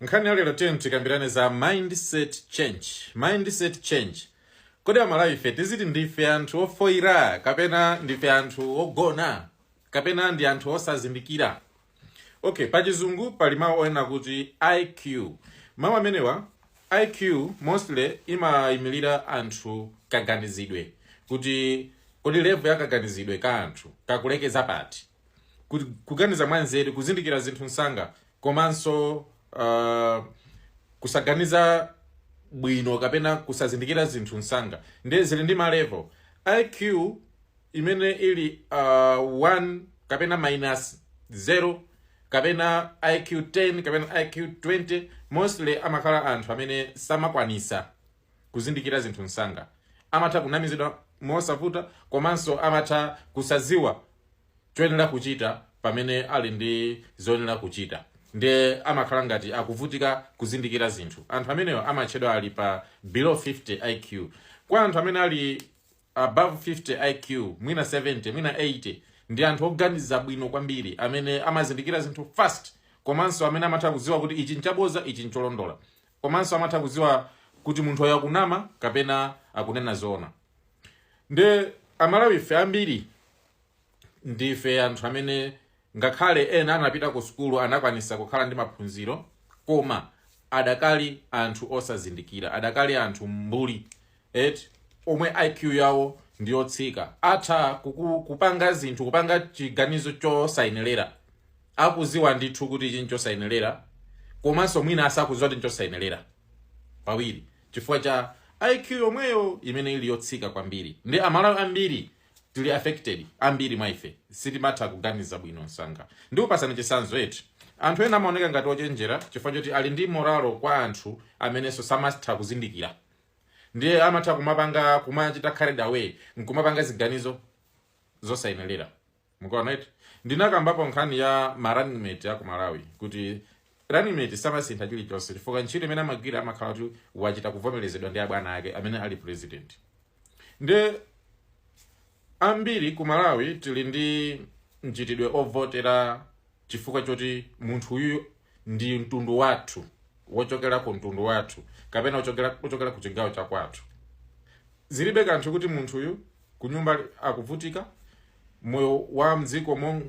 Nkhani ya lero, tiye tikambirane za mindset change. Mindset change. Kodi Amalawi ife tiziti ndife anthu ofoira, kapena ndife anthu ogona, kapena ndi anthu osazindikira? Okay, pachizungu pali mawu onena kuti IQ. Mawu amenewa, IQ, mostly imayimirira anthu kaganizidwe, kuti kodi level ya kaganizidwe ka anthu kakulekeza pati, kuti kuganiza mwanzeru, kuzindikira zinthu msanga, komanso kusaganiza bwino kapena kusazindikira zinthu msanga. Ndiye zili ndi ma level. IQ imene ili 1 kapena minus 0 kapena IQ 10 kapena IQ 20, mostly amakhala anthu amene samakwanisa kuzindikira zinthu msanga, amatha kunamizidwa mosavuta, komanso amatha kusaziwa choyenera kuchita pamene ali ndi zoyenera kuchita. Ndiye amakhala ngati akuvutika kuzindikira zinthu. Anthu amenewo amatchedwa ali pa below 50 IQ. Kwa anthu amene ali above 50 IQ, mwina 70, mwina 80, ndi anthu oganiza bwino kwambiri, amene amazindikira zinthu fast, komanso amene amatha kudziwa kuti ichi nchaboza, ichi ncholondola, komanso amatha kudziwa kuti munthu ayo akunama kapena akunena zoona. Nde Amalawi ife ambiri ndife anthu amene ngakhale ena anapita ku sukulu, anakwanisa kukhala ndi maphunziro, koma adakali anthu osazindikira, adakali anthu mbuli eti, omwe IQ yawo ndi yotsika. Atha kupanga zinthu, kupanga chiganizo chosayenerera, akuziwa ndithu kuti ichi nchosayenerera, komanso mwina asakuziwa kuti nchosayenerera pawiri, chifukwa cha IQ yomweyo imene ili yotsika kwambiri. Ndi Amalawi ambiri tili affected. Ambiri mwa ife sitimatha kuganiza bwino msanga. Ndikupasani chitsanzo eti. Anthu ena amaoneka ngati ochenjera chifukwa choti ali ndi moralo kwa anthu amenenso samatha kuzindikira, ndiye amatha kumapanga, kumachita carried away nkumapanga ziganizo zosayenerera. Mukuona eti? Ndinakambapo nkhani ya ma running mate aku Malawi, kuti running mate samasintha chilichonse, chifukwa ntchito imene amagwira amakhala kuti wachita kuvomerezedwa ndi abwana ake amene ali president. Ndiye ambiri ku Malawi tili ndi mchitidwe ovotera chifukwa choti munthu uyu ndi mtundu wathu, wochokera ku mtundu wathu kapena wochokera ku chigawo cha kwathu. Zilibe kanthu kuti munthuyu kunyumba akuvutika, moyo wa mdziko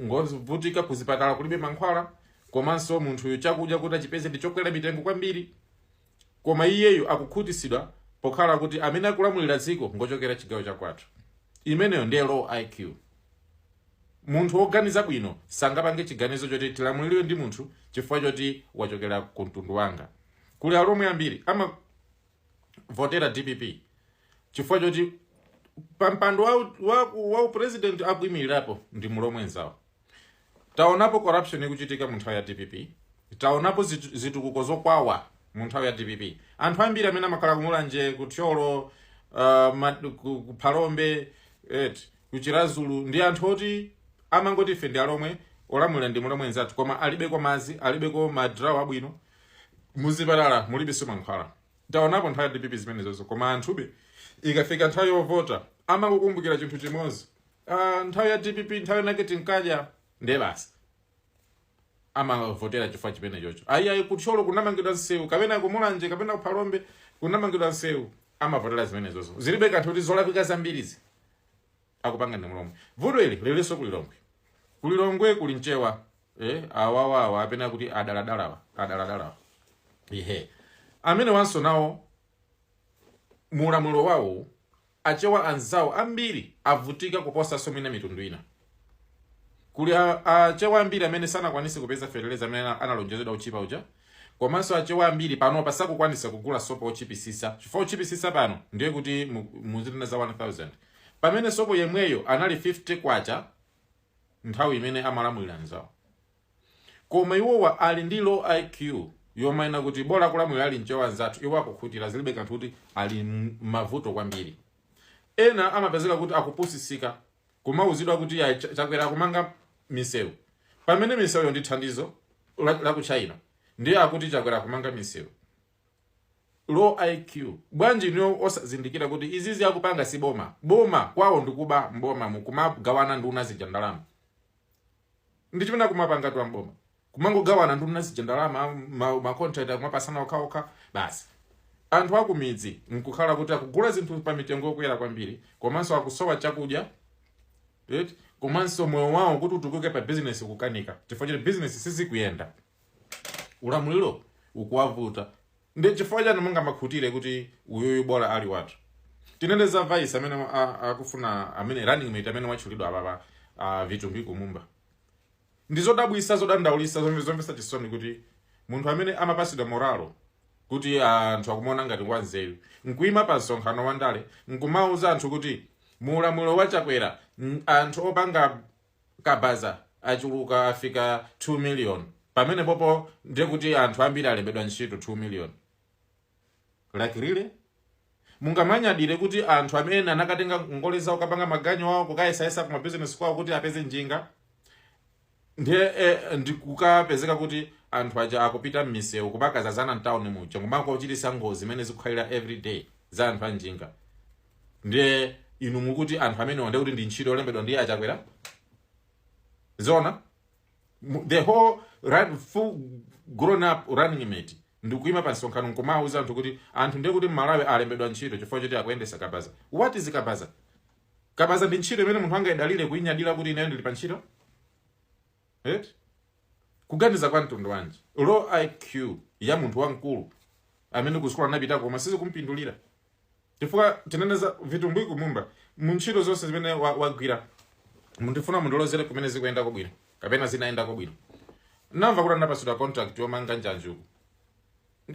ngovutika, kuzipatala kulibe mankhwala, komanso munthuyu chakudya kuti achipeze ndi chokwera mitengo kwambiri, koma iyeyo akukhutisidwa pokhala kuti amene akulamulira dziko ngochokera chigawo cha kwathu. Imeneyo ndiye low IQ. Munthu woganiza bwino sangapange chiganizo choti tilamuliriwe ndi munthu chifukwa choti wachokera ku mtundu wanga. Kuli Alomwe ambiri amavotera DPP chifukwa choti pampando wa upresident akuyimirirapo ndi Mulomwe nzawo. Taonapo corruption ikuchitika mu nthawi ya DPP, taonapo zitukuko zokwawa mu nthawi ya DPP. Anthu ambiri amene amakhala kuMulanje, kuThyolo, ku Phalombe et kuChirazulu ndi anthu oti amangoti ife ndi Alomwe, olamulira ndi Mulomwe nzathu, koma alibeko madzi, alibeko madrawo abwino, muzipatala mulibenso mankhwala. Taonapo nthawi ya DPP zimenezozo, koma anthube ikafika nthawi yovota amangokumbukira chinthu chimodzi: nthawi ya DPP, nthawi inake tinkadya. Ndiye basi, amavotera chifukwa chimene chocho. Ayi ayi, kuThyolo kunamangidwa nsewu, kapena kuMulanje kapena kuPhalombe kunamangidwa nsewu, amavotera zimenezozo. Zilibe kanthu kuti zolakwika zambirizi akupanga ndi Mulomwe. Vuto ili lilinso kuLilongwe. KuLilongwe kuli Mchewa, awawawa apena kuti adaladalawa, adaladalawa ihe, amene wanso nawo mulamuliro wawo Achewa anzawo ambiri avutika kuposanso mwina mitundu ina. Kuli Achewa ambiri amene sanakwanise kupeza feteleza amene analonjezedwa uchipa uja, komanso Achewa ambiri panopa sakukwanisa kugula sopo ochipisisa, chifukwa ochipisisa pano ndiye kuti muzinena za 1000, pamene sopo yemweyo anali 50 kwacha nthawi imene amalamulira anzawo. Koma iwowa ali ndi low IQ yomaina kuti bola kulamulira ali Mchewa anzathu, iwo akukhutira, zilibe kanthu kuti ali mavuto kwambiri. Ena amapezeka kuti akupusisika, kumauzidwa kuti ya Chakwera akumanga misewu, pamene misewuyo ndi thandizo la ku China. Ndiye akuti Chakwera akumanga misewu. Low IQ. Bwanji niyo osazindikira kuti izizi akupanga si boma? Boma kwawo ndikuba mboma, mukumagawana nduna zija ndalama, ndi chimene akumapanga tu amboma. Kumangogawana nduna zija ndalama, ma contract akumapasana okhaokha basi. Anthu akumidzi nkukhala kuti akugula zinthu pa mitengo yokwera kwambiri, komanso akusowa chakudya, right? Komanso moyo wawo kuti utukuke pa business kukanika chifukwa choti business sizikuyenda, ulamuliro ukuwavuta. Ndi chifukwa chani mungamakhutire kuti uyuyu bola ali wathu? Tinene za vice amene akufuna, amene running mate amene watchulidwa apapa, Vitumbiko Mumba. Ndi zodabwisa, zodandaulisa, zomvetsa chisoni kuti munthu amene amapasidwa moralo kuti anthu akumuona ngati wanzeru, nkuima pa msonkhano wa ndale nkumauza anthu kuti muulamuliro wa Chakwera anthu opanga kabaza achuluka, afika 2 million. Pamene popo ndiye kuti anthu ambiri alembedwa ntchito 2 million. Like, really? Mungamanyadire kuti anthu amene anakatenga ngongole zawo, kapanga maganyo awo, kukayesayesa ku mabizinesi kwawo kuti apeze njinga, ndiye ndikukapezeka kuti anthu aja akupita m'misewu kumakazazana mtawuni muja, kumakochitisa ngozi zimene zikukhalira everyday za anthu anjinga, ndiye inu mukuti anthu amenewa ndiye kuti ndi ntchito yolembedwa ndiye aChakwera? Zona the whole full grown up running mate ndikuima pa msonkhano nkumauza anthu kuti anthu ndiye kuti Mmalawi alembedwa ntchito chifukwa choti akuyendesa kabaza. What is kabaza? Kabaza ndi ntchito imene munthu angayidalire, kuyinyadira kuti ineyo ndili pa ntchito, right? Kuganiza kwa mtundu wanji? Low IQ ya munthu wamkulu amene kusukulu anapitako koma sizikumpindulira. Chifukwa tineneza Vitumbiko Mumba, mu ntchito zonse zimene wagwira, mundifuna mundilozere kumene zikuyendako bwino kapena zinayendako bwino. Namva kuti anapasidwa contract yomanga njanji uku,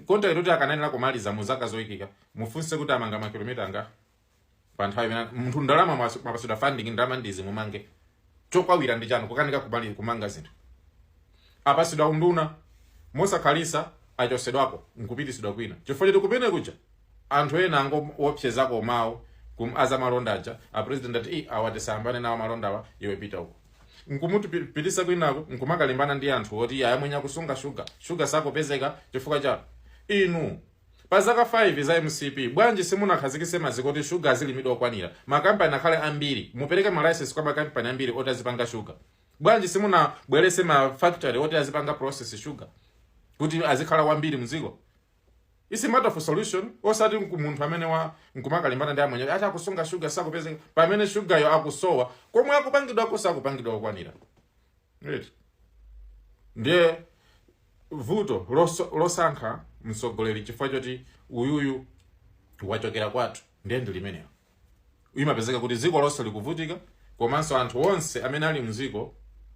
contract yoti akananena kumaliza mu zaka zoyikika. Mufunse kuti amanga makilomita anga pa nthawi imene munthu ndalama mwapasidwa funding, ndalama ndizi, mumange. Chokwawira ndi chanu kukanika kumanga zinthu. Apasidwa unduna, mosakhalisa achosedwako nkupitisidwa kwina chifukwa choti kumene kuja anthu ena angowopsezako mawu kum azamalonda aja. A president ati, "Ii, awa tisayambane nawo malondawa, iwe pita uko." Nkumutipitisa kwinako, nkumakalimbana ndi anthu oti ayamwenya kusunga shuga, shuga sakupezeka chifukwa cha inu. Pa zaka 5 za MCP, bwanji simunakhazikise maziko oti shuga azilimidwa okwanira, makampani akhale ambiri, mupereke ma license kwa makampani ambiri oti azipanga shuga? Bwanji simunabwerese ma factory oti azipanga process shuga kuti azikhala wambiri mdziko? It's a matter for solution, osati munthu amene wa nkumakalimbana ndi amwenye ati akusunga shuga sakupezeka, pamene shugayo akusowa komwe akupangidwako, sakupangidwa okwanira, right? Ndiye vuto losankha mtsogoleri chifukwa choti uyuyu wachokera kwathu ndiye ndi limenelo. Imapezeka kuti dziko lonse likuvutika, komanso anthu onse amene ali mdziko,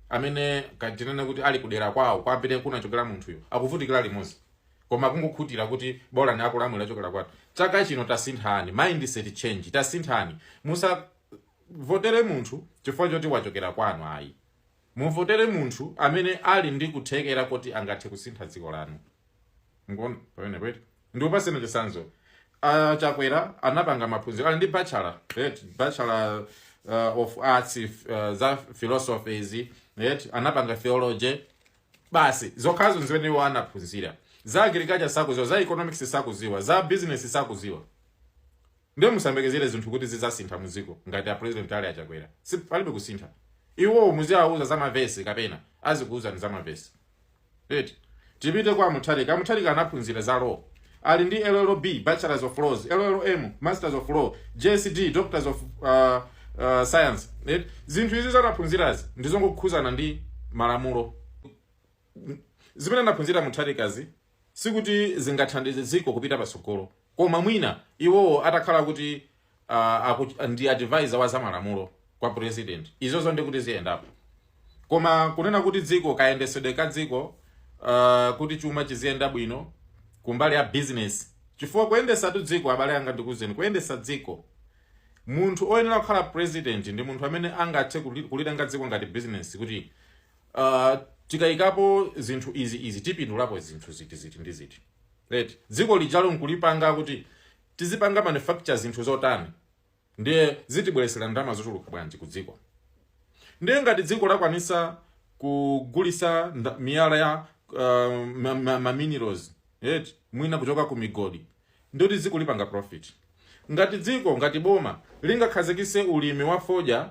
amene katinene kuti ali kudera kwawo kwapite kunachokera munthuyo, akuvutikira limodzi, koma kungokhutira kuti bola ni akulamulira chokera kwathu. Chaka chino tasinthani, mindset change, tasinthani. Musavotere munthu chifukwa choti wachokera kwanu, ayi. Muvotere munthu amene ali ndi kuthekera kuti angathe kusintha dziko lanu. Ngona pamene pwete ndikupaseni chitsanzo. Chakwera anapanga maphunziro, ali ndi bachelor, right? Bachelor of Arts, za philosophies, right? Anapanga theology basi, zokhazo zimene iwo anaphunzira. Za agriculture sakuziwa, za economics sakuziwa, za business sakuziwa. Ndiye musayembekezere zinthu kuti zidzasintha muziko ngati a president ali aChakwera. Si palibe kusintha. Iwo muziawuza za mavesi kapena azikuwuzani za mavesi, right? Tipite kwa Mutharika. Mutharika anaphunzira za law, ali ndi LLB, Bachelors of Laws, LLM, Masters of Law, JCD, Doctors of Science, right? Zinthu izi zanaphunzirazi ndizongokhuzana ndi malamulo. Zimene anaphunzira Mutharikazi sikuti zingathandize dziko kupita patsogolo, koma mwina iwowo atakhala kuti ndi advisor wa zamalamulo kwa president, izozo ndi kuti ziyendapo. Koma kunena kuti dziko, kayendesedwe ka dziko, kuti chuma chiziyenda bwino kumbali ya business, chifukwa kuyendesatu dziko, abale anga, ndikuzeni, kuyendesa dziko, munthu oyenera kukhala president ndi munthu amene angathe kulitenga dziko ngati business, kuti tikayikapo zinthu izi izi, tipindulapo zinthu ziti ziti ndi ziti, right? Dziko lijalo nkulipanga kuti tizipanga manufacture zinthu zotani, ndiye zitibweresera ndalama zochuluka bwanji ku dziko. Ndiye ngati dziko lakwanisa kugulisa miyala ya ma minerals, right? Mwina kuchoka ku migodi, ndikuti dziko lipanga profit. Ngati dziko, ngati boma lingakhazikise ulimi wa fodya.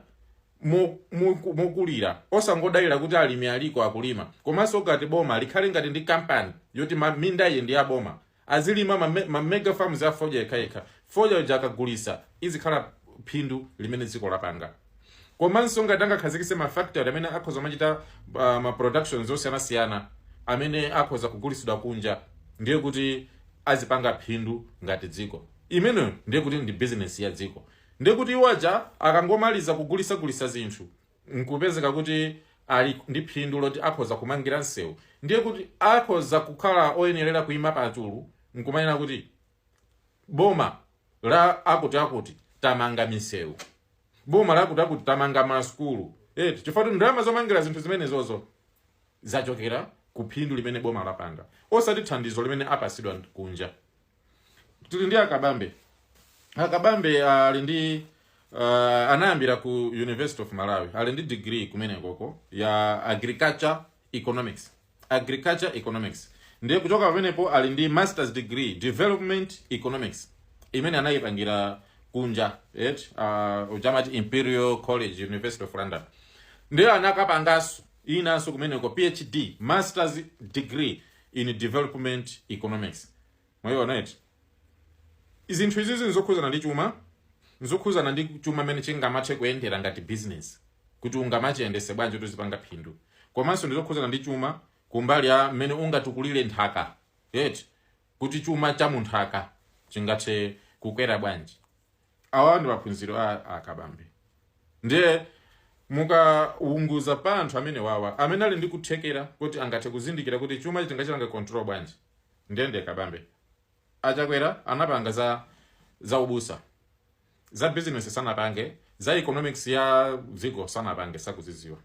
Mokulira, osangodalira kuti alimi aliko akulima, komanso ngati boma likhale ngati ndi kampani yoti minda iyi ndi ya boma, azilima ma mega farms a fodya yekhayekha. Fodya uja akagulisa, izikhala phindu limene dziko lapanga. Komanso ngati angakhazikitse ma factory amene akhoza machita ma productions osiyanasiyana amene akhoza kugulisidwa kunja, ndiye kuti azipanga phindu ngati dziko. Imeneyo ndiye kuti ndi business ya dziko. Ndiye kuti iwaja akangomaliza kugulisagulisa zinthu, nkupezeka kuti ali ndi phindu loti akhoza kumangira msewu, ndiye kuti akhoza kukhala oyenerera kuyima pachulu nkumanena kuti boma la akuti akuti tamanga misewu, boma lakuti akuti tamanga masukulu, eti? Chifukwa kuti ndalama zomangira zinthu zimenezozo zachokera ku phindu limene boma lapanga, osati thandizo limene apasidwa kunja. Tili ndi Akabambe. Akabambe ali ndi anayambira ku University of Malawi, ali ndi degree kumenekoko ya agriculture economics. Agriculture economics. Ndiye kuchoka pamenepo ali ndi masters degree, development economics, imene anayipangira kunja, eti? Ujamati Imperial College, University of London. Ndiye anakapanganso inanso kumeneko, PhD, masters degree in development economics. Mwayiona, eti? Zinthu izizi nzokhuzana ndi chuma, nzokhuzana ndi chuma mene chingamathe kuyendera ngati business, kuti ungamachiyendese bwanji kuti uzipanga phindu. Komanso ndizokhuzana ndi chuma kumbali ya mmene ungatukulire nthaka, eti? Kuti chuma cha munthaka chingathe kukwera bwanji. Awa ndi maphunziro a Akabambe. Ndiye mukaunguza pa anthu amene wawa, amene ali ndi kuthekera kuti angathe kuzindikira kuti chuma chingachitanga control bwanji, ndiye ndi Akabambe. Achakwera anapanga za ubusa, za business sanapange, za economics ya dziko sanapange, sakuziziwa.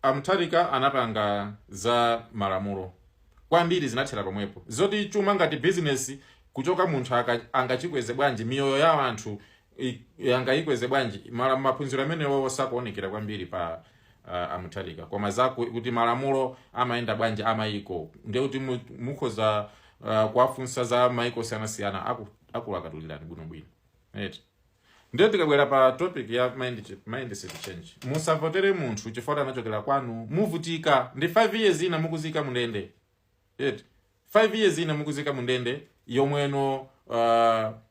Amutharika anapanga za malamulo kwambiri, zinathera pomwepo. Zoti chuma ngati business kuchoka munthu angachikweze bwanji, miyoyo ya anthu angayikweze bwanji, maphunziro amenewo sakuonekera kwambiri pa Amutharika. Koma za kuti malamulo amayenda bwanji amayiko, ndiye kuti mukhoza kuwafunsa za maiko osiyanasiyana, akulakatulirani bwinobwino, eti? Ndiye tikabwera pa topic ya mindset change, musavotere munthu chifukwa anachokera kwanu. Muvutika ndi 5 years ina mukuzika mundende, eti? 5 years ina mukuzika mundende yomweno,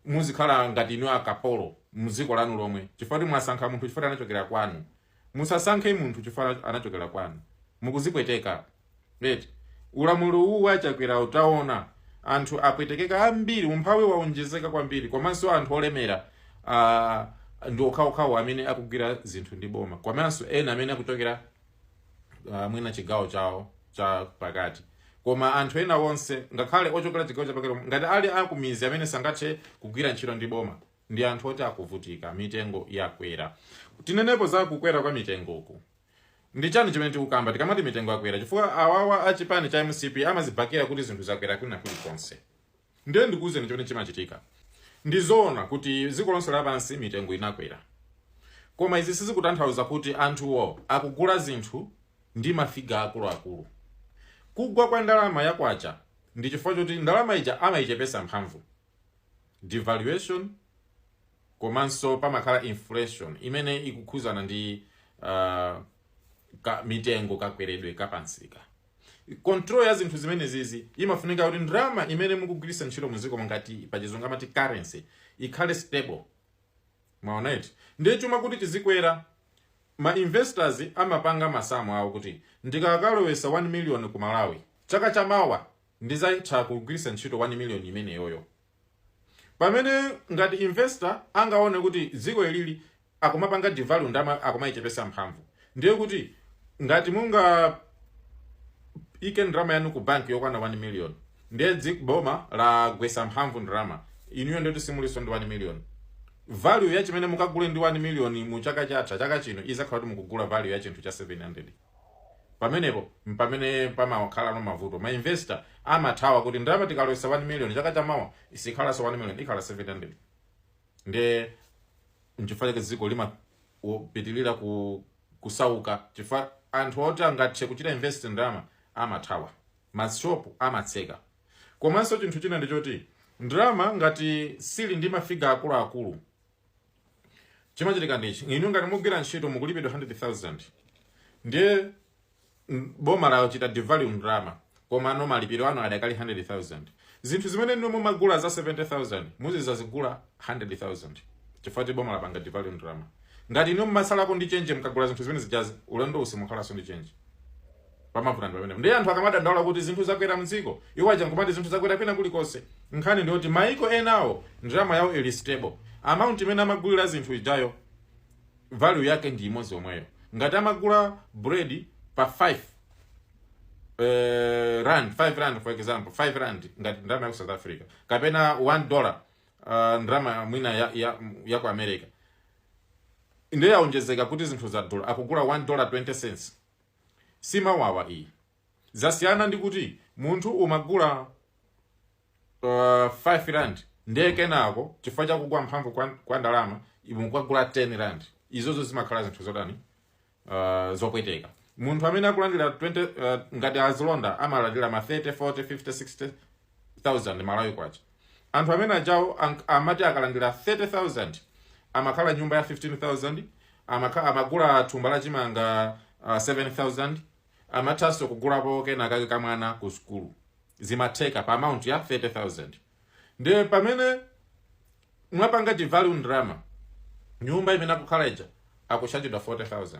muzikhala ngati inu akapolo muziko lanu lomwe, chifukwa kuti mwasankha munthu chifukwa anachokera kwanu. Musasankhe munthu chifukwa anachokera kwanu, mukuzipweteka, eti? Ulamuliro uwu wachakwera, utaona anthu apwetekeka ambiri, umphawi waonjezeka kwambiri. Komanso anthu olemera ndi okhaokhawo amene akugwira zinthu ndi boma, komanso ena amene akuchokera mwina chigawo chawo cha pakati. Koma anthu ena onse, ngakhale ochokera chigawo chapakati, ngati ali akumizi amene sangathe kugwira ntchito ndi boma, ndi anthu oti akuvutika. Mitengo yakwera. Tinenepo za kukwera kwa mitengoku. Ndi chani chimene tikukamba tikamati mitengo yakwera? Chifukwa awawa achipani cha MCP amazibakira kuti zinthu zakwera kwina kulikonse. Ndiye ndikuwuzeni chimene chimachitika. Ndi zoona kuti dziko lonse lapansi mitengo inakwera, koma izi sizikutanthauza kuti anthuwo akugula zinthu ndi ma figure akuluakulu. Kugwa kwa ndalama yakwacha ndi chifukwa choti ndalama ija amayichepesa mphamvu, devaluation, komanso pamakhala inflation imene ikukhuzana ndi mitengo, kakweredwe kapansika. Control ya zinthu zimene zizi imafunika kuti ndalama imene mukugwiritsa ntchito muziko, ngati pachizungu amati currency, ikhale stable. Mwaona, eti? Ndiye chuma kuti chizikwera, ma investors amapanga masamu awo kuti ndikakalowesa 1 million ku Malawi chaka chamawa, ndizatha kugwiritsa ntchito 1 million imeneyoyo. Pamene ngati investor angaone kuti dziko ilili akumapanga devalue ndalama, akumayichepesa mphamvu, ndiye kuti ngati munga ike ndalama yanu ku banki yokwana 1 million, ndiye boma lagwesa mphamvu ndalama, inuyo ndiyoti simuliso ndi 1 million. Value ya chimene mukagule ndi 1 million mu chaka chatha, chaka chino, izakhala kuti mukugula value ya chinthu cha 700. Pamenepo pamene pamakhala no mavuto. Ma investor amathawa kuti ndalama tikalowesa 1 million, chaka chamawa isikhalanso 1 million, ikhala 700. Ndiye nchifukwa chake dziko limapitilira kusauka, chifukwa anthu oti angathe kuchita invest ndalama amathawa, mashopu amatseka. Komanso chinthu china ndichoti ndalama ngati sili ndi ma figure akuluakulu, Chimachitika ndichi: inu ngati mugwira ntchito, mukulipidwa 100,000, ndiye boma lachita devalue ndalama, koma ano malipiro anu adakali 100,000. Zinthu zimene inu mumagula za 70,000 muzizazigula 100,000, chifukwa ti boma lapanga devalue ndalama. Ngati inu mumatsalako ndi change mukagula zinthu zimene zijazi, ulendo usi mukhalanso ndi change. Pamavuta ndi pamene. Ndiye anthu akamadandaula kuti zinthu zakwera mdziko, iwo aja nkumati zinthu zakwera kwina kulikonse. Nkhani ndiyoti maiko enawo ndalama yawo ili stable. Amount imene amagulira zinthu ijayo, value yake ndi imodzi yomweyo. Ngati amagula bread pa 5 rand, 5 rand for example, 5 rand ngati ndalama ya ku South Africa, kapena $1 ndalama mwina ya ku America, ndiye yaonjezeka kuti zinthu zadula, akugula $1 20 cents, simawawa iyi. Zasiyana ndi kuti munthu umagula 5 rand, ndiye kenako chifukwa chakugwa mphamvu kwa ndalama mukagula 10 rand. Izozo zimakhala zinthu zotani? Zopweteka. Munthu amene akulandira 20, ngati azilonda amalandira ma 30, 40, 50, 60,000 Malawi kwacha, anthu amene ajawo amati akalandira 30,000 amakhala nyumba ya 15,000, amagula thumba la chimanga 7000, amathanso kugulapo kena kake kamwana ku sukulu. Zimatheka pa amount ya 30,000. Ndiye pamene mwapanga devalue ndalama, nyumba imene akukhala ija akuchajidwa 40,000,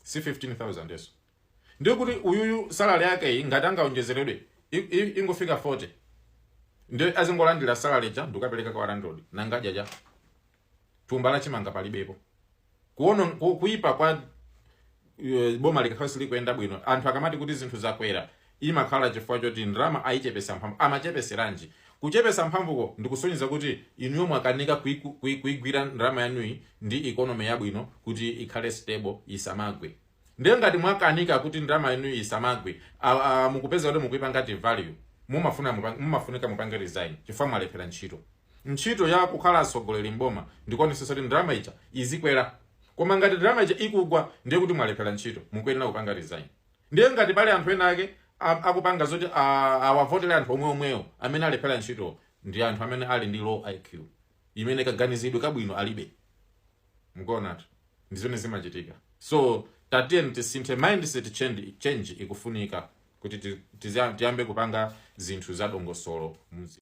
si 15,000 yeso. Ndiye kuti uyuyu salary yake iyi ngati angaonjezeredwe ingofika 40, ndiye azingolandira salary ija ndikukapereka kwa landlord. Nangadya cha thumba la chimanga palibepo. Kuona kuipa kwa boma likakhala silikuyenda bwino, anthu akamati kuti zinthu zakwera, imakhala chifukwa choti ndalama ayichepesa mphamvu. Amachepeseranji? Kuchepesa mphamvuko ndikusonyeza kuti inuyo mwakanika kuigwira ndalama yanuyi ndi economy yabwino kuti ikhale stable, isamagwe. Ndiye ngati mwakanika kuti ndalama yanuyi isamagwe, mukupeza kuti mukuipanga devalue, mumafunika mupange resign, chifukwa mwalephera ntchito. Ntchito ya kukhala atsogoleri mboma ndikuonetsetsa kuti ndalama ija izikwera. Koma ngati ndalama ija ikugwa, ndiye kuti mwalephera ntchito, mukuyenera kupanga resign. Ndiye ngati pali anthu ena ake akupanga zoti awavotere anthu omwe omwewo amene alephera ntchito, ndi anthu amene ali ndi low IQ, imene kaganizidwe kabwino alibe. Mukuonatu ndi zimene zimachitika. So tatiyeni tisinthe mindset. Change ikufunika kuti tiyambe kupanga zinthu zadongosolo mudzi.